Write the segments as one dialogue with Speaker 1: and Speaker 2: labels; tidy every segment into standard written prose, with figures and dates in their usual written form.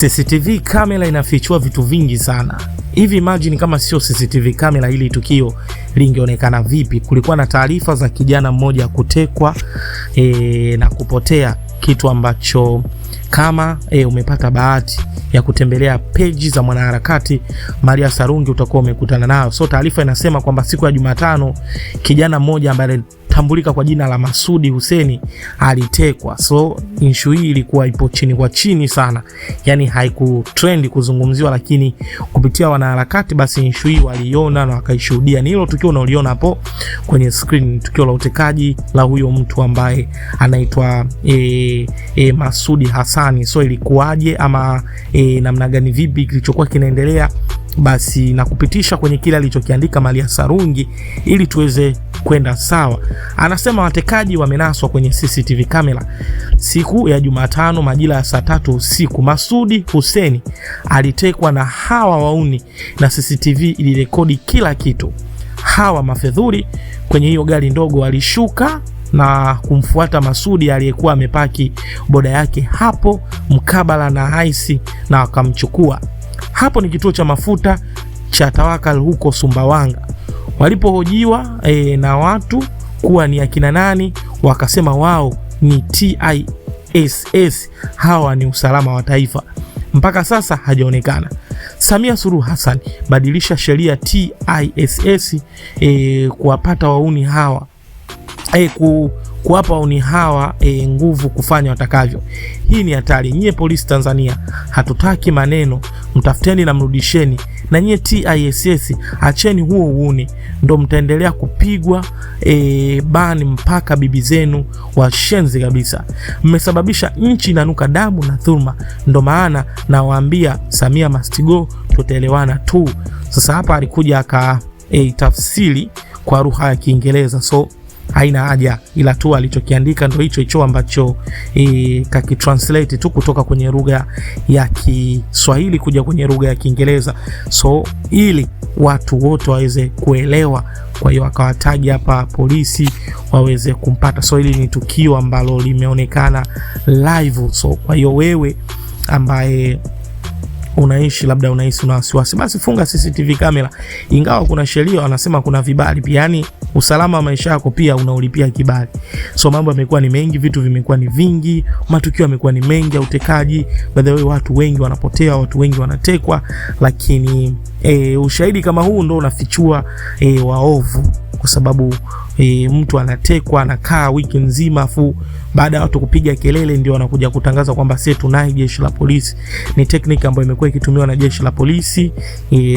Speaker 1: CCTV kamera inafichua vitu vingi sana. Hivi imagine kama sio CCTV kamera, hili tukio lingeonekana vipi? Kulikuwa na taarifa za kijana mmoja kutekwa na kupotea, kitu ambacho kama umepata bahati ya kutembelea peji za mwanaharakati Maria Sarungi utakuwa umekutana nayo. So taarifa inasema kwamba siku ya Jumatano kijana mmoja ambaye alitambulika kwa jina la Masudi Huseni alitekwa. So issue hii ilikuwa ipo chini kwa chini sana, yani haikutrend kuzungumziwa, lakini kupitia wanaharakati basi issue hii waliiona na wakaishuhudia. Ni hilo tukio unaoliona hapo kwenye screen, tukio la utekaji la huyo mtu ambaye anaitwa Masudi Hassani. So ilikuwaje ama namna gani, vipi kilichokuwa kinaendelea? Basi na kupitisha kwenye kile alichokiandika Maria Sarungi ili tuweze kwenda sawa. Anasema watekaji wamenaswa kwenye CCTV camera siku ya Jumatano majira ya saa 3 usiku. Masudi Huseni alitekwa na hawa wauni na CCTV ilirekodi kila kitu. Hawa mafedhuri kwenye hiyo gari ndogo walishuka na kumfuata Masudi aliyekuwa amepaki boda yake hapo mkabala na haisi na wakamchukua. Hapo ni kituo cha mafuta cha Tawakal huko Sumbawanga. Walipohojiwa na watu kuwa ni akina nani, wakasema wao ni TISS, hawa ni usalama wa taifa. Mpaka sasa hajaonekana. Samia Suluhu Hassan, badilisha sheria TISS kuwapata wauni hawa kuwapa wauni hawa nguvu kufanya watakavyo. Hii ni hatari. Nyie polisi Tanzania, hatutaki maneno, mtafuteni na mrudisheni. Na nyie TISS, acheni huo uuni, ndo mtaendelea kupigwa bani mpaka bibi zenu washenzi kabisa. Mmesababisha nchi inanuka damu na dhulma, ndo maana nawaambia Samia must go, tutaelewana tu. Sasa hapa alikuja aka tafsiri kwa lugha ya Kiingereza, so haina haja, ila tu alichokiandika ndo hicho hicho ambacho kakitranslate tu kutoka kwenye lugha ya Kiswahili kuja kwenye lugha ya Kiingereza, so ili watu wote waweze kuelewa. Kwa hiyo akawataja hapa polisi waweze kumpata. So hili ni tukio ambalo limeonekana live. So kwa hiyo wewe ambaye unaishi labda unahisi una wasiwasi, basi funga CCTV camera. Ingawa kuna sheria wanasema kuna vibali pia, yani usalama wa maisha yako pia unaulipia kibali. So mambo yamekuwa ni mengi, vitu vimekuwa ni vingi, matukio yamekuwa ni mengi ya utekaji. By the way, watu wengi wanapotea, watu wengi wanatekwa, lakini ushahidi kama huu ndo unafichua waovu, kwa sababu mtu anatekwa anakaa wiki nzima, afu baada ya watu kupiga kelele ndio wanakuja kutangaza kwamba sisi tunaye jeshi la polisi. Ni tekniki ambayo imekuwa ikitumiwa na jeshi la polisi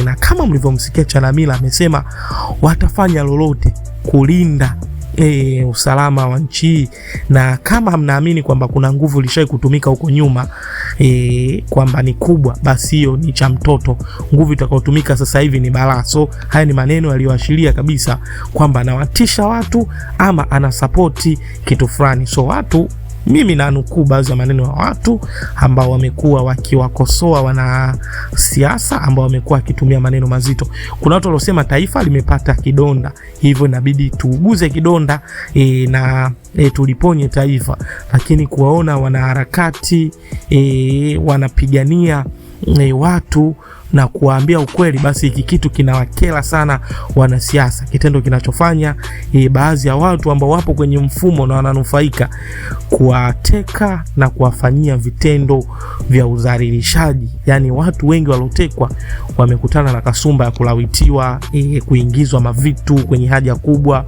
Speaker 1: na kama mlivyomsikia Chalamila amesema watafanya lolote kulinda usalama wa nchi, na kama mnaamini kwamba kuna nguvu ilishai kutumika huko nyuma kwamba ni kubwa, basi hiyo ni cha mtoto. Nguvu itakayotumika sasa hivi ni balaa. So haya ni maneno yaliyoashiria kabisa kwamba anawatisha watu ama anasapoti kitu fulani. So watu, mimi nanukuu baadhi ya maneno ya watu ambao wamekuwa wakiwakosoa wanasiasa ambao wamekuwa wakitumia maneno mazito. Kuna watu waliosema taifa limepata kidonda, hivyo inabidi tuuguze kidonda na tuliponye taifa, lakini kuwaona wanaharakati wanapigania watu na kuwaambia ukweli, basi hiki kitu kinawakera sana wanasiasa, kitendo kinachofanya baadhi ya watu ambao wapo kwenye mfumo na wananufaika kuwateka na kuwafanyia vitendo vya udhalilishaji. Yani watu wengi waliotekwa wamekutana na kasumba ya kulawitiwa, kuingizwa mavitu kwenye haja kubwa,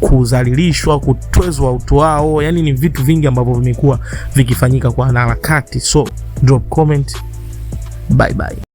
Speaker 1: kudhalilishwa, kutwezwa utu wao. Yani ni vitu vingi ambavyo vimekuwa vikifanyika kwa wanaharakati. So drop comment. Bye bye.